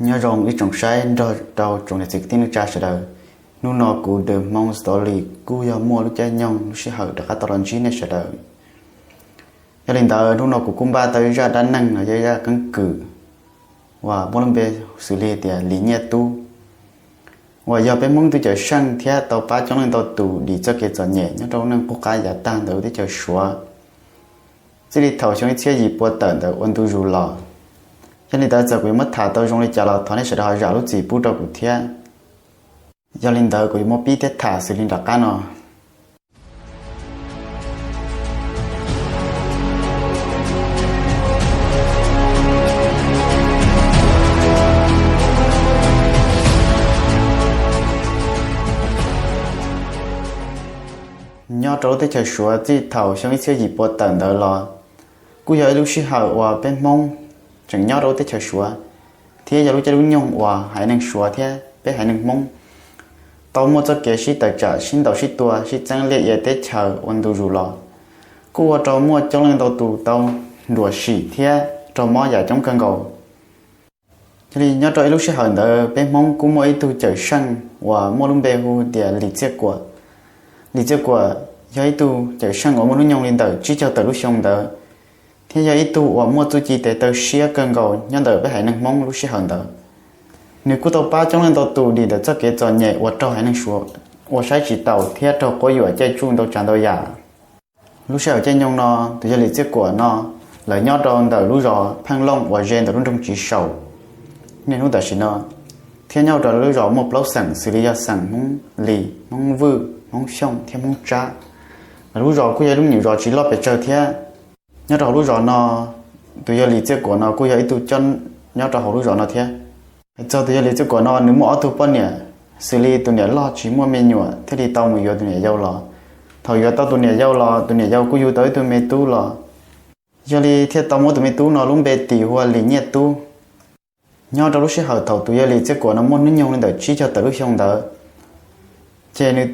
Nyob zoo ib tsoom saib nrog rau tsoom niam txiv kwv tij neej tsa sawv daws. Hnub no kuv The Hmong Story kuj yog muaj lub caij nyoog lub sij hawm rov qab tau los ntsib nej sawv daws. Yog li ntawd hnub no kuv kuj npaj tau ib zaj dab neeg los yog ib zaj keeb kwm uas muaj lub npe xws li tias Lis Nyiaj Tub, uas yog peb Hmoob ib tug cawm seej thiab tau pab coob leej ntau tus dim txoj kev txom nyem nyob rau lub neej qub qab yav tag ntawm lub teb chaws Suav, txij li thaum xyoo ib txhiab yim pua tawm ntawd ua ntu zus los. Yog li ntawd txawm kuv yuav muab tham tau zoo li cas los thov nej sawv daws ho zam lub txim pub rau kuv thiab. Yog li ntawd kuv yuav muab pib thiab tham xws li nram qab no. Nyob rau lub teb chaws Suav txij thaum xyoo ib txhiab yim pua tawm ntawd los, kuj yog ib lub sij hawm uas peb Hmoob tseem nyob rau lub teb chaws Suav, thiab yog lub caij lub nyoog uas haiv neeg Suav thiab peb haiv neeg Hmoob tau muaj txoj kev sib tawm tsam sib ntaus sib tua sib txeeb liaj ia teb chaws ua ntu zus los, kuj ua rau muaj coob leej ntau tus tau nruam sim thiab raug mob yam coob kawg nkaus. Yog li nyob rau ib lub sij hawm ntawd peb Hmoob kuj muaj ib tug cawm seej uas muaj lub npe hu tias Lis Txiaj Kuam. Lis Txiaj Kuam yog ib tug cawm seej uas muaj hnub nyoog li ntawm tsib caug tawm lub xyoo ntawd, thiab yog ib tug uas muaj txuj ci tes taw siab kawg nkaus nyob ntawm peb haiv neeg Hmoob lub sij hawm ntawd. Nws kuj tau pab coob leej ntau tus dim ntawm txoj kev txom nyem uas raug haiv neeg Suav ua saib tsis taus thiab raug quab yuam caij tsuj ntau tsav ntau yam. Lub sij hawm caij nyoog no, tus yawg Lis Txiaj Kuam no, lawv nyob rau ntawm lub zos Pheej Looj uas ze ntawm lub nroog Tsiv Saum niaj hnub tam sim no, thiab nyob rau lub zos muaj plaub xeem xws li yog xeem Hmoob Lis, Hmoob Vwj, Hmoob Xyooj thiab Hmoob Tsab. Lawv lub zos kuj yog ib lub me nyuam zos tsis loj pes tsawg thiab. Nyob rau hauv lub zos no, tus yawg Lis Txiaj Kuam no kuj yog ib tug coj nyob rau hauv lub zos no thiab. Hais txog tus yawg Lis Txiaj Kuam no, nws muaj ob tug poj niam, xws li tus niam loj tsis muaj me nyuam thiaj li tau mus yuav tus niam yau los. Thaum yuav tau tus niam yau los, tus niam yau kuj yug tau ib tug me tub los. Yog li thiaj tau muab tus me tub no lub npe tis hu ua Lis Nyiaj Tub. Nyob rau lub sij hawm thaum tus yawg Lis Txiaj Kuam no muaj hnub nyoog li ntawm tsib caug tawm lub xyoo ntawd, ces nws,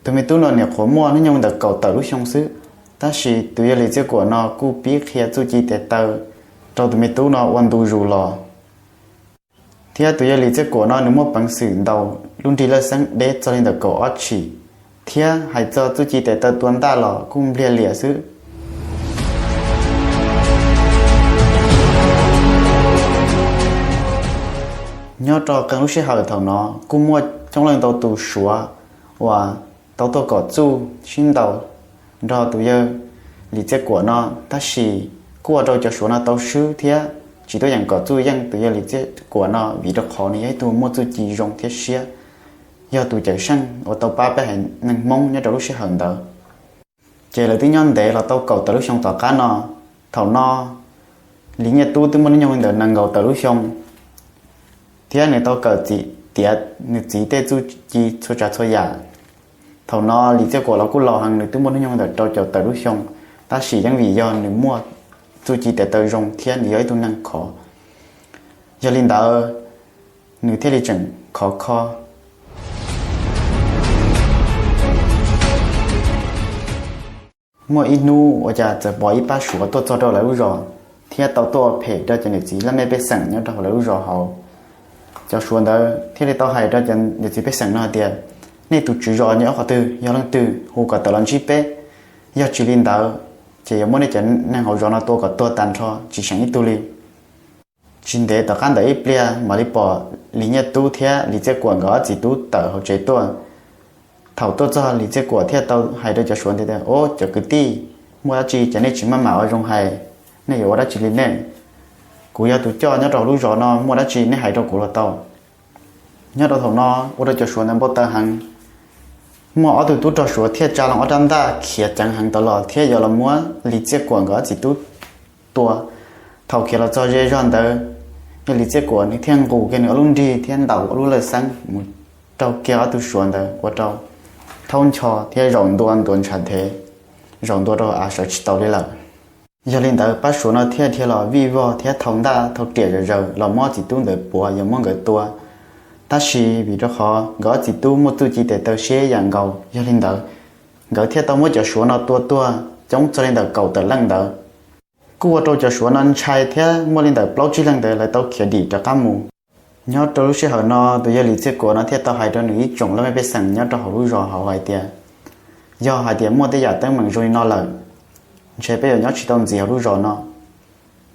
tus me tub no nyuam qhuav muaj hnub nyoog li ntawm kaum tawm lub xyoo xwb. Tab sis tus yawg Lis Txiaj Kuam no kuj pib qhia txuj ci tes taw rau tus me tub no ua ntu zus los, thiab tus yawg Lis Txiaj Kuam no nws muaj peev xwm ntaus lub nrig lawj xeeb deb txog li ntawm kaum ob tshim, thiab hais txog txuj ci tes taw tua ntaj los kuj npliag liam xwb. Nyob rau qee lub sij hawm thaum no kuj muaj coob leej ntau tus Suav uas tau tuaj kom txuj sib ntaus nrog tus yawg Lis Txiaj Kuam no, tab sis kuj ua rau cov Suav no tau swb thiab tsis tuaj yeem kom txuj yeej tus yawg Lis Txiaj Kuam no, vim rau qhov nws yog ib tug muaj txuj ci zoo thiab siab, yog tus cawm seej uas tau pab peb haiv neeg Hmoob nyob rau lub sij hawm ntawd. Ces lawv twb nyob ntev los tau kaum tawm lub xyoo tom qab no. Thaum no, Lis Nyiaj Tub twb muaj hnub nyoog li ntawm nees nkaum tawm lub xyoo, thiab nws tau kawm txiv, tiav nws txiv tej txuj ci txhua tsav txhua yam. Thaum no Lis Txiaj Kuam los kuj laus heev, nws twb muaj hnub nyoog li ntawm rau caum tawm lub xyoo, tab sis yeej vim yog nws muaj txuj ci tes taw zoo thiab nws yog ib tug neeg khov. Yog li ntawd, nws thiaj li tseem khov kho. Muaj ib hnub ua cas txawm pom ib pab Suav tuaj txog rau lawv lub zos, thiab tau tuaj phem rau cov niam txiv laj mej pej xeem nyob rau hauv lawv lub zos hauv. Cov Suav ntawd thiaj li tau hais rau cov niam txiv pej xeem no hais tias, nej tus tswv zos nyob qhov twg, yog leej twg, hu kom tawm los ntsib peb. Yog tsis li ntawd, ces yuav muab nej cov neeg hauv zos no tua kom tuag tag nrho tsis seem ib tug li. Tsis ntev tom qab ntawd ib pliag mam li pom Lis Nyiaj Tub thiab Lis Txiaj Kuam nkawd ob txiv tub tawm hauv tsev tuaj. Thaum tuaj txog Lis Txiaj Kuam thiaj tau hais rau cov Suav ntawd tias, o cov kwv tij, muaj dab tsi ces nej tsis maj mam ua zoo hais, nej yuav ua dab tsi li nej? Kuv yog tus coj nyob rau hauv lub zos no, muaj dab tsi nej hais rau kuv los tau. Nyob rau thaum no ua rau cov Suav ntawd npau taws heev. Muaj ob tug tub rog Suav thiaj tsa loo ob rab ntaj khiav ceev heev tau los thiab yuav los muab Lis Txiaj Kuam nkawd ob txiv tub tua. Thaum khiav los txog ze zog ntawd, yog Lis Txiaj Kuam nws thiaj nqus kiag nws ob lub nrig thiab ntaus ob lub lawj xeeb mus raug kiag ob tug Suav ntawd ua rau thaub ncho thiab zaum ntua ntuav ntshav dhev, zaum ntua rau av sawv tsis tau li lawm. Yog li ntawd pab Suav no thiaj dhia los vij vog thiab thau ntaj thau riam zom zaws los muab ob txiv tub ntawd puav yuav muab nkawd tua. Tab sis vim rau qhov nkawd ob txiv tub muaj txuj ci tes taw siab yam nkaus, yog li ntawd nkawd thiaj tau muab cov Suav no tua tuag coob txog li ntawm kaum tawm leej ntawd. Kuj ua rau cov Suav no ntshai thiab muaj li ntawm plaub tsib leeg ntawd lawv tau khiav dim rov qab mus. Nyob rau lub sij hawm no tus yawg Lis Txiaj Kuam no thiaj tau hais rau nws ib tsoom laj mej pej xeem nyob rau hauv lub zos hauv hais tias, yog hais tias muaj tej yam teeb meem zoo li no lawm, ntshe peb yuav nyob tsis tau ntxiv hauv lub zos no.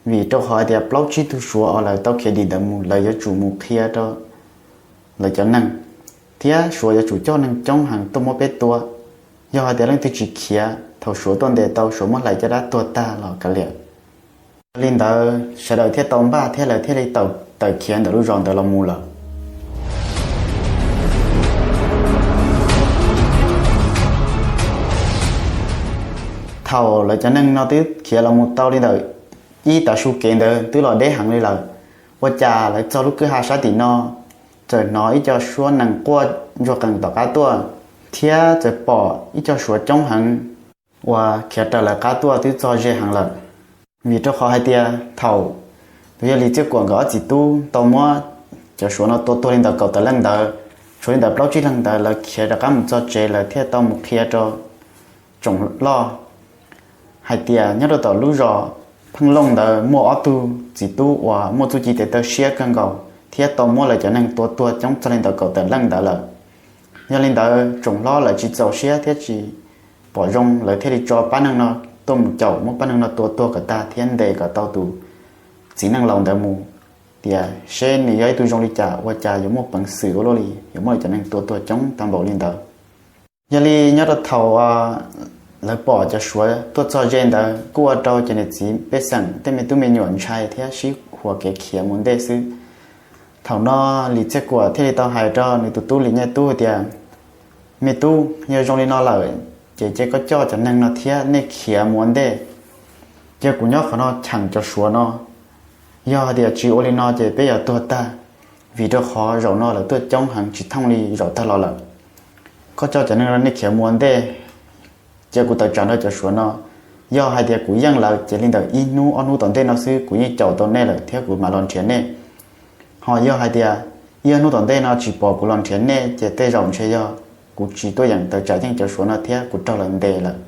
Vim rau qhov hais tias plaub tsib tug Suav uas lawv tau khiav dim ntawd mus, lawv yuav tsum mus qhia rau lawv cov neeg, thiab Suav yuav tsum coj neeg coob heev tuaj muab peb tua. Yog hais tias leej twg tsis khiav, thaum Suav tuaj ntes tau, Suav muab hlais caj dab tuag tag los kav liam. Yog li ntawd sawv daws thiaj tau npaj thiab lawv thiaj li tau tawm khiav ntawm lub zos ntawd los mus lawm. Thaum lawv cov neeg no twb khiav los mus tau li ntawm ib tav su kev ntawd twb los deb heev li lawm, ua cas lawv txog lub kwj ha sab tim no, txawm hnov ib co suab nees quaj ntsuag qees tom qab tuaj, thiab txawm pom ib co Suav coob heev uas khiav raws lawv qab tuaj twb txog ze heev lawm. Vim rau qhov hais tias thaum tus yawg Lis Txiaj Kuam nkawd ob txiv tub tau muab cov Suav no tua tuag li ntawm kaum tawm leej ntawd, tshuav li ntawm plaub tsib leeg ntawd lawv khiav rov qab mus txog tsev, lawv thiaj tau mus qhia rau tsoom loj hais tias nyob rau tom lub zos Pheej Looj ntawd muaj ob tug txiv tub uas muaj txuj ci tes taw siab kawg nkaus thiab tau muab lawv cov neeg tua tuag coob txog li ntawm kaum tawm leej ntawd lawm. Yog li ntawd tsoom hlob lawv tsis txaus siab thiab tsis pom zoo, lawv thiaj li tso pab neeg no tuaj mus caum, muab pab neeg no tua tuag kom tag thiab ntes kom tau tus txiv neej laus ntawd mus, tias seb nws yog ib tug zoo li cas ua cas yuav muaj peev xwm ua luaj li yuav muab lawv cov neeg tua tuag coob tag npaum li ntawd. Yog li nyob rau thaum lawv pom cov Suav tuaj txog ze ntawd kuj ua rau cov niam txiv pej xeem tej me tub me nyuam ntshai thiab sib huas kev khiav mus ua ntej xwb. Thaum no Lis Txiaj Kuam thiaj li tau hais rau nws tus tub Lis Nyiaj Tub hais tias, me tub, yog zoo li no lawm ces cia koj coj cov neeg no thiab nej khiav mus ua ntej, cia kuv nyob qhov no cheem cov Suav no. Yog hais tias tsis ua li no ces peb yuav tuag tag, vim rau qhov zaum no lawv tuaj coob heev tsis thooj li zaum tag los lawm. Koj coj cov neeg no nej khiav mus ua ntej, cia kuv tawm tsam nrog cov Suav no. Yog hais tias kuv yeej lawv ces li ntawm ib hnub ob hnub tom ntej no xwb kuv yeej caum tau nej lawm thiab kuv mam los nrhiav nej. Ho yog hais tias ib ob hnub tom ntej no tsis pom kuv los nrhiav nej ces tej zaum ntshe yog kuv tsis tuaj yeem tawm tsam yeej cov Suav no thiab kuv raug lawv ntes lawm.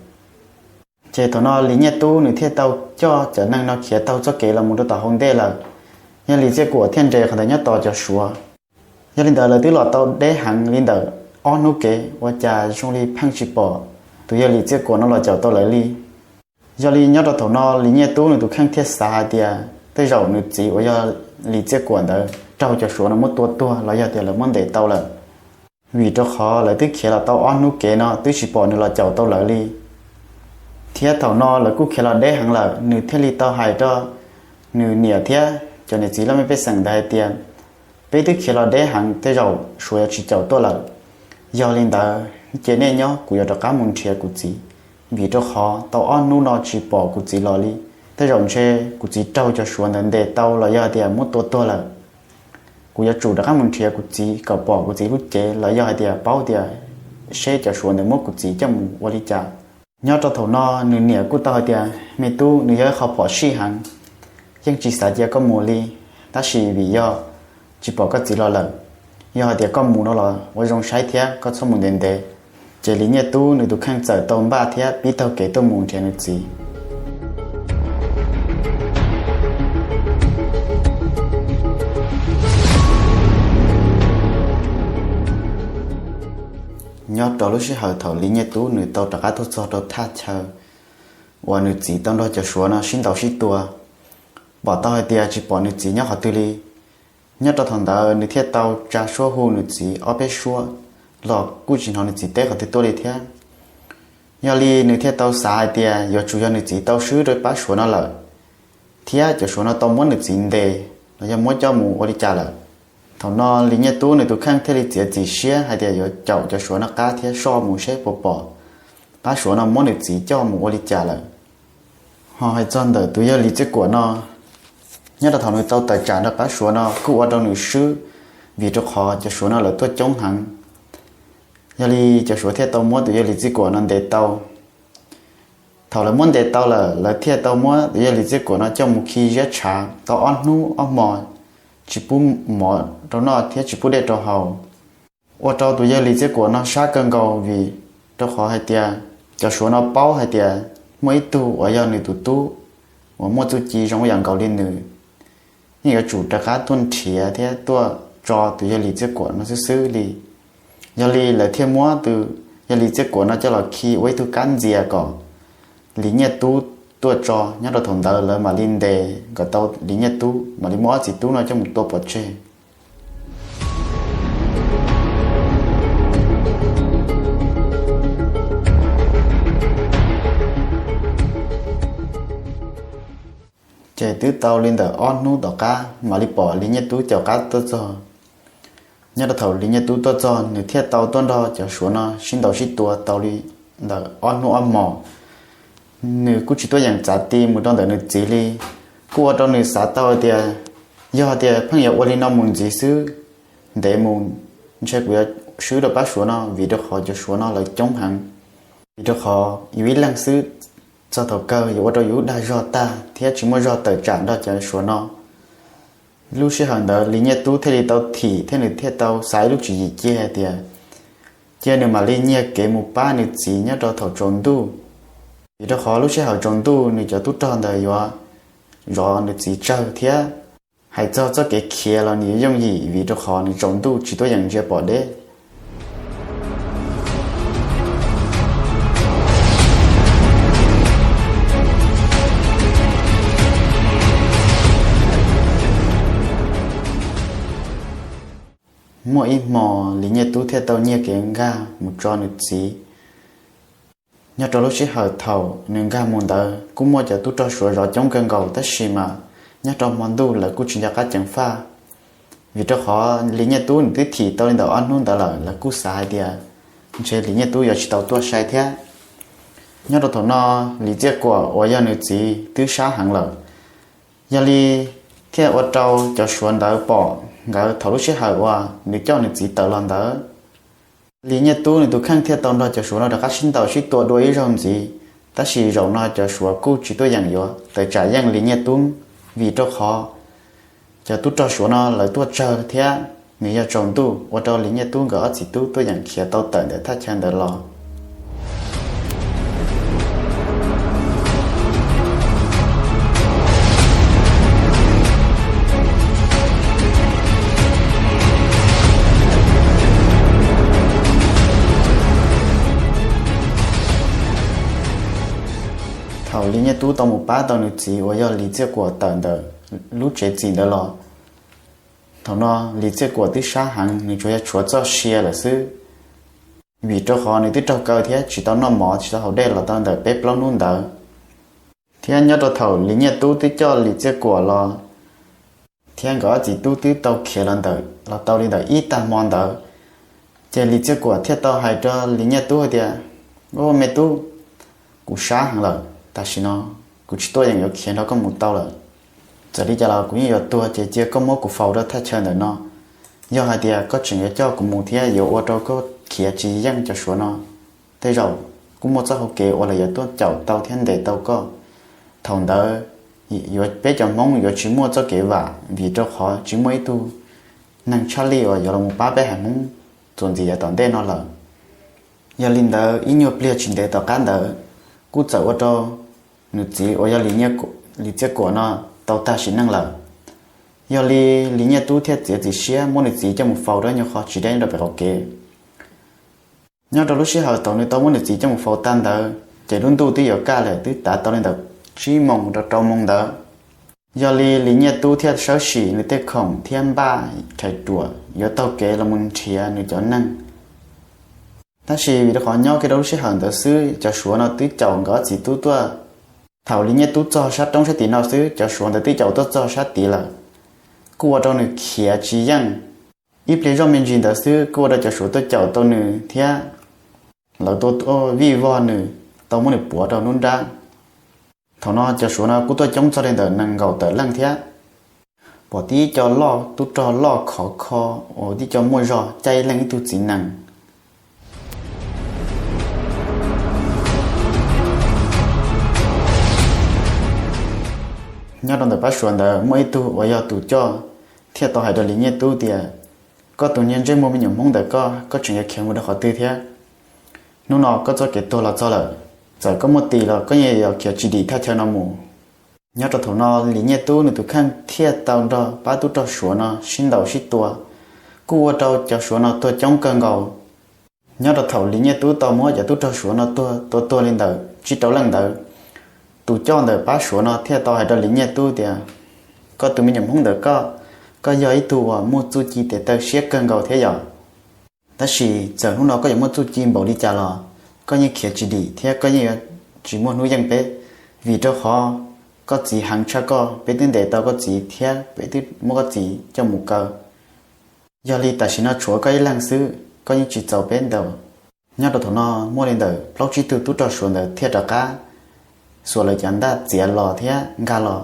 Ces thaum no Lis Nyiaj Tub nws thiaj tau coj cov neeg no khiav taug txoj kev los mus rau tom hauv ntej lawm. Yog Lis Txiaj Kuam thiaj nres qhov ntawd nyob tos cov Suav. Yog li ntawd lawv twb los tau deb heev li ntawm ob hnub kev ua cas zoo li pheej tsis pom tus yawg Lis Txiaj Kuam no los caum tau lawv li. Yog li nyob rau thaum no Lis Nyiaj Tub nws tus kheej thiaj xav hais tias tej zaum nws txiv uas yog Lis Txiaj Kuam ntawd raug cov Suav no muab tua tuag los yog tias lawv muab ntes tau lawm. Vim rau qhov lawv twb khiav los tau ob hnub kev no twb tsis pom nws los caum tau lawv li. Thiab thaum no lawv kuj khiav los deb heev lawm, nws thiaj li tau hais rau nws niam thiab cov niam txiv laj mej pej xeem ntawd hais tias, peb twb khiav los deb heev tej zaum Suav yuav tsis caum tuaj lawm. Yog li ntawd ces nej nyob kuv yuav rov qab mus nrhiav kuv txiv, vim rau qhov tau ob hnub no tsis pom kuv txiv los li. Tej zaum ntshe kuv txiv raug cov Suav ntawd ntes tau los yog hais tias muab tua tuag lawm. Kuv yuav tsum rov qab mus nrhiav kuv txiv kom pom kuv txiv lub cev los yog hais tias paub tias seb cov Suav ntawd muab kuv txiv coj mus ua li cas. Nyob rau thaum no nws niam kuj tau hais tias, me tub, nws yog ib qho phom sij heev, yeej tsis xav cia koj mus li, tab sis vim yog tsis pom koj txiv los lawm, yog hais tias koj mus no los ua zoo saib thiab koj txhob mus ntev ntev. Ces Lis Nyiaj Tub nws tus kheej txawm tau npaj thiab pib taug kev tuaj mus nrhiav nws txiv. Nyob rau lub sij hawm thaum Lis Nyiaj Tub nws tau rov qab tuaj txog rau thaj chaw uas nws txiv tau nrog cov Suav no sib ntaus sib tua, pom tau hais tias tsis pom nws txiv nyob qhov twg li. Nyob rau thaum ntawd nws thiaj tau tsa suab hu nws txiv ob peb suab los kuj tsis hnov nws txiv teb qhov twg tuaj li thiab. Yog li nws thiaj tau xav hais tias yuav tsum yog nws txiv tau swb rau pab Suav no lawm, thiab cov Suav no tau muab nws txiv ntes los yog muab coj mus ua li cas lawm. Thaum no Lis Nyiaj Tub nws tus kheej thiaj li txiav txim siab hais tias yuav caum cov Suav no qab thiab soj mus seb puas pom pab Suav no muab nws txiv coj mus ua li cas lawm. Ho hais txog ntawm tus yawg Lis Txiaj Kuam no, nyob rau thaum nws tau tawm tsam nrog pab Suav no kuj ua rau nws swb, vim rau qhov cov Suav no lawv tuaj coob heev. Yog li cov Suav thiaj tau muab tus yawg Lis Txiaj Kuam no ntes tau. Thaum lawv muab ntes tau lawm, lawv thiaj tau muab tus yawg Lis Txiaj Kuam no coj mus khi ziab tshav tau ob hnub ob hmo, tsis pub mov rau noj thiab tsis pub dej rau haus. Ua rau tus yawg Lis Txiaj Kuam no sab kawg nkaus vim rau qhov hais tias cov Suav no paub hais tias muaj ib tug uas yog nws tus tub uas muaj txuj ci zoo ib yam nkaus li nws, yeej yuav tsum rov qab tuaj nrhiav thiab tuaj tso tus yawg Lis Txiaj Kuam no xwb xwb li. Yog li lawv thiaj muab tus yawg Lis Txiaj Kuam no coj los khi ua ib tug kab ntxias kom Lis Nyiaj Tub tuaj tso. Nyob rau thaum ntawd lawv mam li ntes kom tau Lis Nyiaj Tub, mam li muab ob txiv tub no coj mus tua pov tseg. Ces twb tau li ntawm ob hnub tom qab mam li pom Lis Nyiaj Tub caum qab tuaj txog. Nyob rau thaum Lis Nyiaj Tub tuaj txog, nws thiaj tau tuaj nrog cov Suav no sib ntaus sib tua tau li ntawm ob hnub ob hmos. Nws kuj tsis tuaj yeem txav ti mus rau ntawm nws txiv li, kuj ua rau nws xav tau tias yog tias pheej yuav ua li no mus ntxiv xwb, ntev mus ntshe kuv yuav swb rau pab Suav no, vim rau qhov cov Suav no lawv coob heev. Vim rau qhov yus ib leeg xwb, txog thaum kawg yuav ua rau yus dag zog tag thiab tsis muaj zog tawm tsam nrog cov Suav no. Lub sij hawm ntawd Lis Nyiaj Tub thiaj li tau thim thiab nws thiaj tau xav ib lub tswv yim cia hais tias, cia nws mam li nyiag kev mus pab nws txiv nyob rau thaum tsaus ntuj, vim rau qhov lub sij hawm tsaus ntuj nws cov tub rog ntawd yuav zov nws txiv tsawg thiab. Hais txog txoj kev khiav los nws yuav yooj yim, vim rau qhov nws tsaus ntuj tsis tuaj yeem ntsia pom deb. Muaj ib hmo, Lis Nyiaj Tub thiaj tau nyiag kev nkag mus tso nws txiv. Nyob rau lub sij hawm thaum nws nkag mus ntawd kuj muaj cov tub rog Suav zov coob kawg nkaus, tab sis mas nyob rau hmo ntuj lawv kuj tsis nco qab ceev faj. Vim rau qhov Lis Nyiaj Tub nws twb thim tau li ntawm ob hnub ntawd lawm, lawv kuj xav hais tias ntshe Lis Nyiaj Tub yuav tsis tau tuaj sai thiab. Nyob rau thaum no, Lis Txiaj Kuam uas yog nws txiv twb sab heev lawm, yog li thiaj ua rau cov Suav ntawd pom nkawd thaum lub sij hawm uas nws coj nws txiv tawm los ntawd. Lis Nyiaj Tub nws tus kheej thiaj tau nrog cov Suav no rov qab sib ntaus sib tua dua ib zaug ntxiv, tab sis zaum no cov Suav kuj tsis tuaj yeem yuav tawm tsam yeej Lis Nyiaj Tub, vim rau qhov cov tub rog Suav no lawv tuaj tsawg thiab nws yog tsaus ntuj, ua rau Lis Nyiaj Tub nkawd ob txiv tub tuaj yeem khiav tau tawm ntawm thaj chaw ntawd los. Thaum Lis Nyiaj Tub tau mus pab tau nws txiv uas yog Lis Txiaj Kuam tawm ntawm lub tsev txim ntawd los, thaum no Lis Txiaj Kuam twb sab heev, nws tsuas yog tshuav txoj sia lawm xwb, vim rau qhov nws twb raug kaw thiab tsis tau noj mov tsis tau haus dej los tau ntawm peb plaub hnub ntawd. Thiab nyob rau thaum Lis Nyiaj Tub twb coj Lis Txiaj Kuam los, thiab nkawd ob txiv tub twb tau khiav los ntawm los tau li ntawm ib tag hmo ntawd, ces Lis Txiaj Kuam thiaj tau hais rau Lis Nyiaj Tub hais tias, Au me tub, kuv sab heev lawm, tam sim no kuv tsis tuaj yeem yuav khiav nrog koj mus tau lawm. Txawm li cas los kuv yeej yuav tuag, ces cia koj muab kuv faus rau thaj chaw ntawm no. Yog hais tias koj tseem yuav coj kuv mus thiab yuav ua rau koj khiav tsis yeej cov Suav no, tej zaum kuj muaj txoj hau kev uas lawv yuav tuaj caum tau thiab ntes tau koj. Thaum ntawd yuav, peb cov Hmoob yuav tsis muaj txoj kev vam, vim rau qhov tsis muaj ib tug neeg tshaj lij uas yuav los pab peb haiv Hmoob txuas ntxiv yav tom ntej no lawm. Yog li ntawd, ib nyuag pliag tsis ntev tom qab ntawd, kuj txawm ua rau nws txiv uas yog Lis Txiaj Kuam no tau tag sim neej lawm. Yog li, Lis Nyiaj Tub thiaj txiav txim siab muab nws txiv coj mus faus rau ib nyuag qho tsis deb rau pem qaum kev. Nyob rau lub sij hawm thaum nws tau muab nws txiv coj mus faus tag ntawd, ces lub ntuj twb yuav kaj lawm, twb tav tau li ntawm tsib moos rau rau moos ntawd. Yog li, Lis Nyiaj Tub thiaj sawb sim nws tej khoom thiab npaj rhais ruam yuav taug kev los mus nrhiav nws cov neeg. Tab sis vim rau qhov nyob kiag rau lub sij hawm ntawd xwb, cov Suav no twb caum nkawd ob txiv tub tuaj. Thaum Lis Nyiaj Tub txog sab roob sab tid no xwb, cov Suav ntawd twb caum tuaj txog sab tid lawm, kuj ua rau nws khiav tsis yeej. Ib pliag zoj me ntsis ntawd xwb, kuj ua rau cov Suav tuaj caum tau nws thiab lawv tuaj vij vog nws, tau muab nws puav rau lub nrab. Thaum no cov Suav no kuj tuaj coob txog li ntawm nees nkaum tawm leej thiab. Pom tib co loj tub rog loj khov kho uas tib co muaj zog caij ib leeg ib tug txiv nees. Nyob rau ntawm pab Suav ntawd muaj ib tug uas yog tus coj thiaj tau hais rau Lis Nyiaj Tub tias, Koj tus niag ntsej muag me nyuam Hmoob ntawm koj, koj tseem yuav khiav mus rau qhov twg thiab? Hnub no koj txoj kev tuag los txog lawm, txawm koj muaj tis los koj yeej yuav khiav tsis dim thaj chaw no mus. Nyob rau thaum no Lis Nyiaj Tub nws tus kheej thiaj tau nrog pab tub rog Suav no sib ntaus sib tua. kuj ua rau cov Suav no tuag coob kawg nkaus. Nyob rau thaum Lis Nyiaj Tub tau muab cov tub rog Suav no tuag tua tuag li ntawm tsib rau leej ntawd, tus coj ntawm pab Suav no thiaj tau hais rau Lis Nyiaj Tub tias, koj tus me nyuam Hmoob ntawm koj, koj yog ib tug uas muaj txuj ci tes taw siab kawg nkaus thiab yom. Tab sis txawm hnub no koj yuav muaj txuj ci npaum li cas los koj yeej khiav tsis dim thiab koj yeej yuav tsis muaj hnub yeej peb, vim rau qhov koj txiv heev tshaj koj, peb twb ntes tau koj txiv thiab peb twb muab koj txiv coj mus kaw. Yog li tam sim no tshuav koj ib leeg xwb, koj yeej tsis txaus peb ntaus. Nyob rau thaum no muaj li ntawm plaub tsib tug tub rog Suav ntawd thiaj rov qab xuas lawv cov ntaj txiav los thiab nkag los.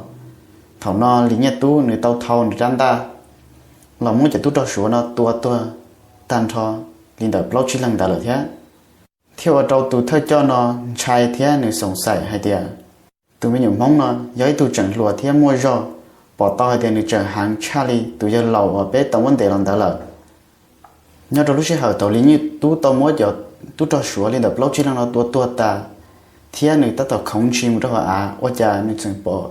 Thaum no Lis Nyiaj Tub nws tau thau nws rab ntaj los muab cov tub rog Suav no tua tuag tag nrho li ntawm plaub tsib leeg ntawd lawm thiab. Thiaj ua rau tus thawj coj no ntshai thiab nws xoom xaim hais tias, tus me nyuam Hmoob no yog ib tug tseem hluas thiab muaj zog, pom tau hais tias nws tseem heev tshaj li tus yawg laus uas peb tau muab ntes los ntawd lawm. Nyob rau lub sij hawm thaum Lis Nyiaj Tub tau muab cov tub rog Suav li ntawm plaub tsib leeg no tua tuag tas, thiab nws tab tom khoov ntshis mus rau hauv av, ua cas nws txawm pom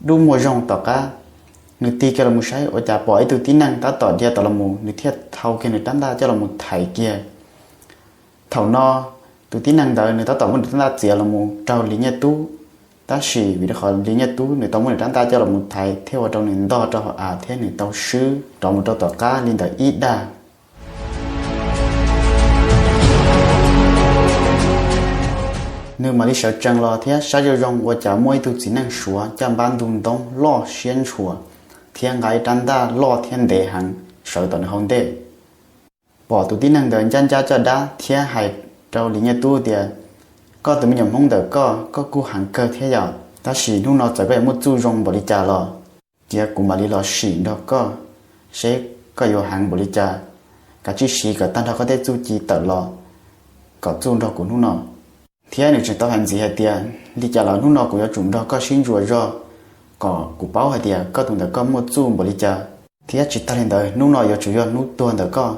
dub muag zoo tom qab. Nws tig kiag los mus saib, ua cas pom ib tug tib neeg tab tom dhia tom los mus, nws thiaj thau kiag nws rab ntaj coj los mus thaiv kiag. Thaum no tus tib neeg ntawd nws tab tom muab nws rab ntaj txiav los mus raug Lis Nyiaj Tub, tab sis vim rau qhov Lis Nyiaj Tub nws tau muab nws rab ntaj coj los mus thaiv thiaj ua rau nws ntog rau hauv av thiab nws tau swb rov mus rau tom qab li ntawm ib dag. Nws mam li sawv tsees los thiab saib zoo zoo ua cas muaj ib tug txiv neej Suav coj npab ntug ntoo loj siab ntshua thiab nqa ib rab ntaj loj thiab ntev heev sawv tom nws hauv ntej. Pom tus tib neeg ntawd ncab ncab caj dab thiab hais rau Lis Nyiaj Tub tias, koj tus me nyuam Hmoob ntawm koj, koj kuj heev kawg thiab yom, tab sis hnub no txawm koj yuav muaj txuj zoo npaum li cas los cia kuv mam li los sim nrog koj, seb koj yuav heev npaum li cas. Kav tsij siv kom tag nrho koj tej txuj ci tawm los kom txuj nrog kuv hnub no. Thiab nws tseem tau hais ntxiv hais tias, li cas los hnub no kuv yuav tsum nrog koj sib ntsuas zog kom kuv paub hais tias koj tus ntawm koj muaj txuj npaum li cas. Thiab tsis tag li ntawd, hnub no yuav tsum yog hnub tuag ntawm koj,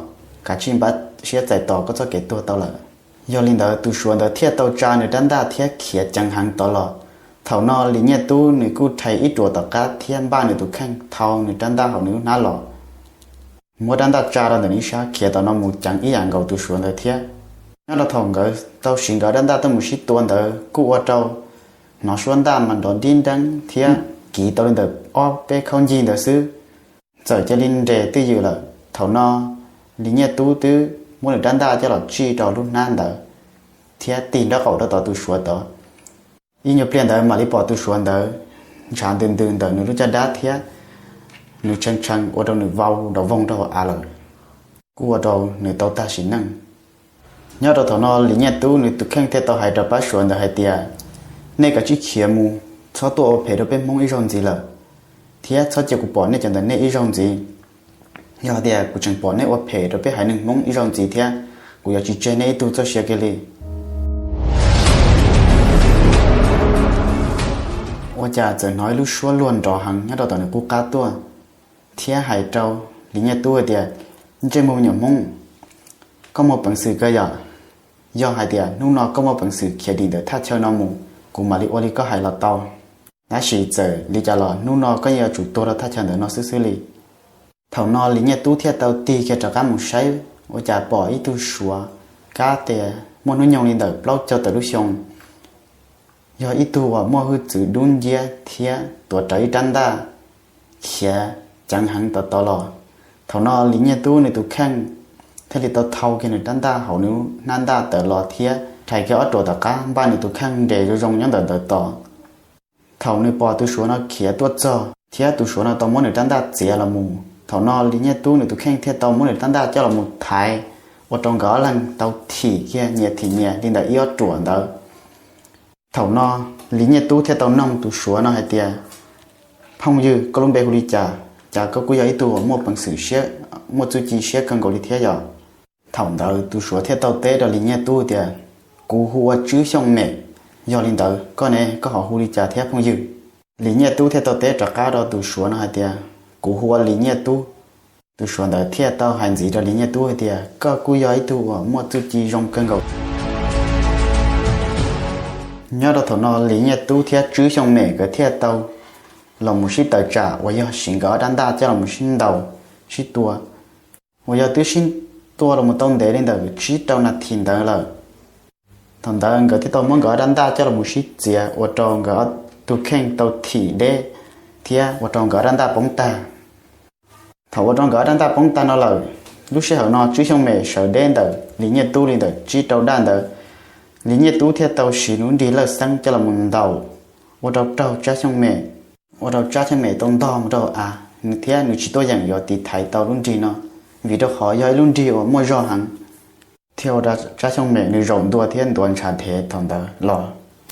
kav tsij npaj siab txais tos koj txoj kev tuag tau lawm. Yog li ntawd tus Suav ntawd thiaj tau tsa nws rab ntaj thiab khiav ceev heev tod los. Thaum no Lis Nyiaj Tub nws kuj rhais ib ruam tom qab thiab npaj nws tus kheej thau nws rab ntaj hauv nws lub hnab los, muab rab ntaj tsa rau ntawm nws ib sab khiav tom no mus ceev ib yam nkaus tus Suav ntawd thiab. Nyob rau thaum nkawd tau siv nkawd rab ntaj tuaj mus sib tua ntawd kuj ua rau hnov suab ntaj mas nrov dib nreeb thiab kiv tau li ntawm ob peb khaub ncig ntawd xwb, txawm cia li nres twj ywm lawm. Thaum no Lis Nyiaj Tub twb muab nws rab ntaj coj los tsij rau lub hnab ntawd thiab tig nraub qaum rau tom tus Suav tod. Ib nyuag pliag ntawd mam li pom tus Suav ntawd ntshav ntws ntws ntawm nws lub caj dab thiab nws tshee tshee ua rau nws vau nrov voog rau hauv av lawm, kuj ua rau nws tau tag sim neej. Nyob rau thaum no Lis Nyiaj Tub nws tus kheej thiaj tau hais rau pab Suav ntawd hais tias, nej kav tsij khiav mus, txhob tuaj ua phem rau peb Hmoob ib zaug ntxiv lawm, thiab txhob cia kuv pom nej cov ntawm nej ib zaug ntxiv. Yog tias kuv tseem pom nej ua phem rau peb haiv neeg Hmoob ib zaug ntxiv thiab, kuv yuav tsis tseg nej ib tug txoj sia kiag li. Ua cas txawm hnov ib lub suab luag nrov heev nyob rau tom nws qub qab tuaj, thiab hais rau Lis Nyiaj Tub hais tias, ntsej muag me nyuam Hmoob, koj muaj peev xwm kawg yom? Yog hais tias hnub no koj muaj peev xwm khiav dim ntawm thaj chaw no mus, kuv mam li ua li koj hais los tau. Tab sis txawm li cas los hnub no koj yeej yuav tsum tuag rau thaj chaw ntawm no xwb xwb li. Thaum no Lis Nyiaj Tub thiaj tau tig kiag rov qab mus saib, ua cas pom ib tug Suav kab tias muaj hnub nyoog li ntawm plaub caug tawm lub xyoo, yog ib tug uas muaj hwj txwv dub nciab thiab tuav rawv ib rab ntaj khiav ceev heev tod tod los. Thaum no Lis Nyiaj Tub nws tus kheej thiaj li tau thau kiag nws rab ntaj hauv nws hnab ntaj tawm los thiab rhais kiag ob ruam tom qab npaj nws tus kheej nres zoo zoo nyob ntawm ntawd tos. Thaum nws pom tus Suav no khiav tuaj txog thiab tus Suav no tau muab nws rab ntaj txiav los mus, thaum no Lis Nyiaj Tub nws tus kheej thiaj tau muab nws rab ntaj coj los mus thaiv, ua rau nkawd ob leeg tau thim kiag nyias thim nyias li ntawm ib ob ruam ntawd. Thaum no Lis Nyiaj Tub thiaj tau noog tus Suav no hais tias, phooj ywg, koj lub npe hu li cas? Cas koj kuj yog ib tug uas muaj peev xwm siab, muaj txuj ci siab kawg nkaus li thiab yom? Thaum ntawd tus Suav thiaj tau teb rau Lis Nyiaj Tub tias, kuv hu ua Tswb Xyooj Mem. Yog li ntawd koj ne, koj ho hu li cas thiab phooj ywg? Lis Nyiaj Tub thiaj tau teb rov qab rau tus Suav no hais tias, kuv hu ua Lis Nyiaj Tub. Tus Suav ntawd thiaj tau hais ntxiv rau Lis Nyiaj Tub hais tias, koj kuj yog ib tug uas muaj txuj ci zoo kawg nkaus. Nyob rau thaum no Lis Nyiaj Tub thiab Tswb Xyooj Mem nkawd thiaj tau los mus sib tawm tsam uas yog siv nkawd ob rab ntaj coj los mus sib ntaus sib tua. uas yog twb sib tua los mus tau ntev li ntawm tsib rau nas this ntawd lawm. Thaum ntawd nkawd thiaj tau muab nkawd ob rab ntaj coj los mus sib txiav ua rau nkawd ob tug kheej tau thim deb thiab ua rau nkawd ob rab ntaj poob tag. Thaum ua rau nkawd ob rab ntaj poob tag no lawm, lub sij hawm no Tswb Xyooj Mem sawv deb ntawm Lis Nyiaj Tub li ntawm tsib rau daj ntawd. Lis Nyiaj Tub thiaj tau siv lub nrig lawj xeeb coj los mus ntaus ua rau raug Tsab Xyooj Mem, ua rau Tsab Xyooj Mem tau ntog mus rau av, nws thiab nws tsis tuaj yeem yuav tiv thaiv tau lub nrig no, vim rau qhov yog ib lub nrig uas muaj zog heev, thiaj ua rau Tsab Xyooj Mem nws zaum ntua thiab ntuav ntshav dhev thaum ntawd los.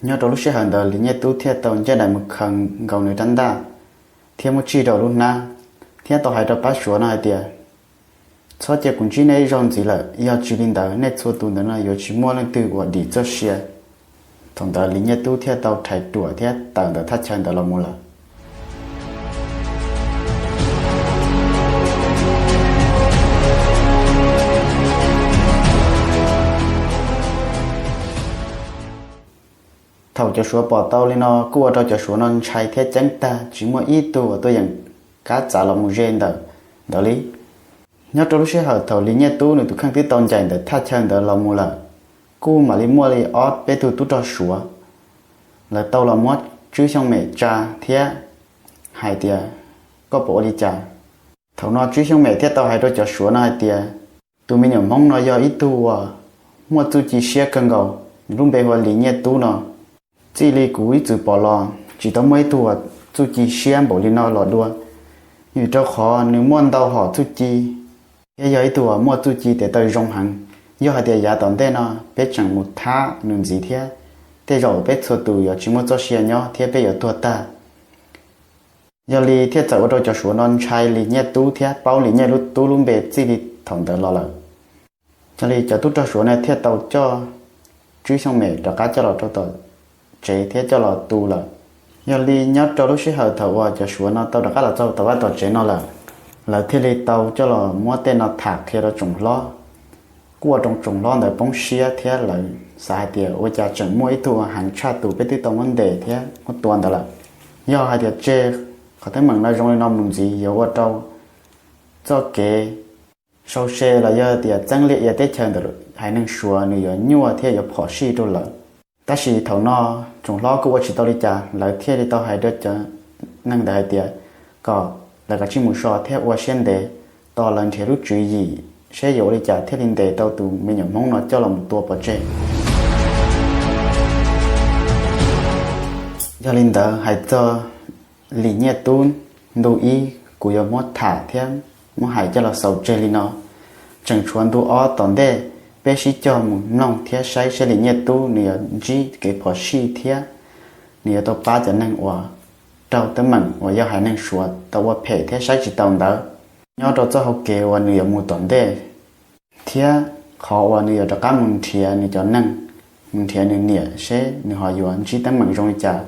Nyob rau lub sij hawm ntawd Lis Nyiaj Tub thiaj tau ncaj nraim mus khaws nkaus nws rab ntaj thiab muab tsij rau lub hnab, thiab tau hais rau pab Suav no hais tias, txhob cia kuv ntsib nej ib zaug ntxiv lawm, yog tsis li ntawd nej txhua tus ntawm no yuav tsis muaj leej twg uas dim txoj sia. Thaum ntawd Lis Nyiaj Tub thiaj tau rhais ruam thiab tawm ntawm thaj chaw ntawd los mus lawm. Thaum cov Suav pom tau li no kuj ua rau cov Suav no ntshai thiab ceeb tag, tsis muaj ib tug uas tuaj yeem kab txav los mus ze ntawm ntawd li. Nyob rau lub sij hawm thaum Lis Nyiaj Tub nws tus kheej twb tau ncaim ntawm thaj chaw ntawd los mus lawm, kuj mam li muaj li ob peb tug tub rog Suav, lawv tau los muab Tswb Xyooj Mem tsa thiab hais tias, koj puas ua li cas? Thaum no Tswb Xyooj Mem thiaj tau hais rau cov Suav no hais tias, tus me nyuam Hmoob no yog ib tug uas muaj txuj ci siab kawg nkaus, nws lub npe hu ua Lis Nyiaj Tub no. Txij li kuv ib txwm pom los tsis tau muaj ib tug uas txuj ci siab npaum li no los dua, vim rau qhov nws muaj ntau hom txuj ci thiab yog ib tug uas muaj txuj ci tes taw zoo heev. Yog hais tias yav tom ntej no peb tseem mus thab nws ntxiv thiab, tej zaum peb txhua tus yuav tsis muaj txoj sia nyob thiab peb yuav tuag tag. Yog li thiaj txawm ua rau cov Suav no ntshai Lis Nyiaj Tub thiab paub Lis Nyiaj Tub lub npe txij li thaum ntawd los lawm. Yog li cov tub rog Suav no thiaj tau coj Tswb Xyooj Mem rov qab coj los rau tom tsev thiab coj los tu lawm. Yog li nyob rau lub sij hawm thaum uas cov Suav no tau rov qab los txog tom vaj tom tsev no lawm, lawv thiaj li tau coj los muab tej no tham qhia rau tsoom hlob. Kuj ua rau tsoom hlob ntawd poob siab thiab lawv xav hais tias ua cas tseem muaj ib tug heev tshaj tus peb twb tau muab ntes thiab muab tua ntawd lawm. Yog hais tias tseg qhov teeb meem no zoo li no mus ntxiv yuav ua rau txoj kev sau se los yog tias txeeb liaj ia teb chaws ntawm haiv neeg Suav nws yuav nyuaj thiab yuav phom sij rau lawv. Tab sis thaum no tsoom hlob kuj ua tsis tau li cas, lawv thiaj li tau hais rau cov neeg ntawd hais tias kom lawv kav tsij mus so thiab ua siab ntev tos lawv nrhiav lub tswv yim seb yuav ua li cas thiaj li ntes tau tus me nyuam Hmoob no coj los mus tua pov tseg. Yog li ntawd hais txog Lis Nyiaj Tub ntu ib kuv yuav muab tham thiab muab hais coj los xaus tseg li no. Tseem tshuav ntu ob tom ntej, peb sib cog mus mloog thiab saib seb Lis Nyiaj Tub nws yuav ntsib kev phom sij thiab nws yuav tau pab cov neeg uas raug teeb meem uas yog haiv neeg Suav tau ua phem thiab saib tsis taus ntawd nyob rau txoj hau kev uas nws yuav mus tom ntej, thiab qhov uas nws yuav rov qab mus nrhiav nws cov neeg, mus nrhiav nws niam seb nws ho yuav ntsib teeb meem zoo li cas.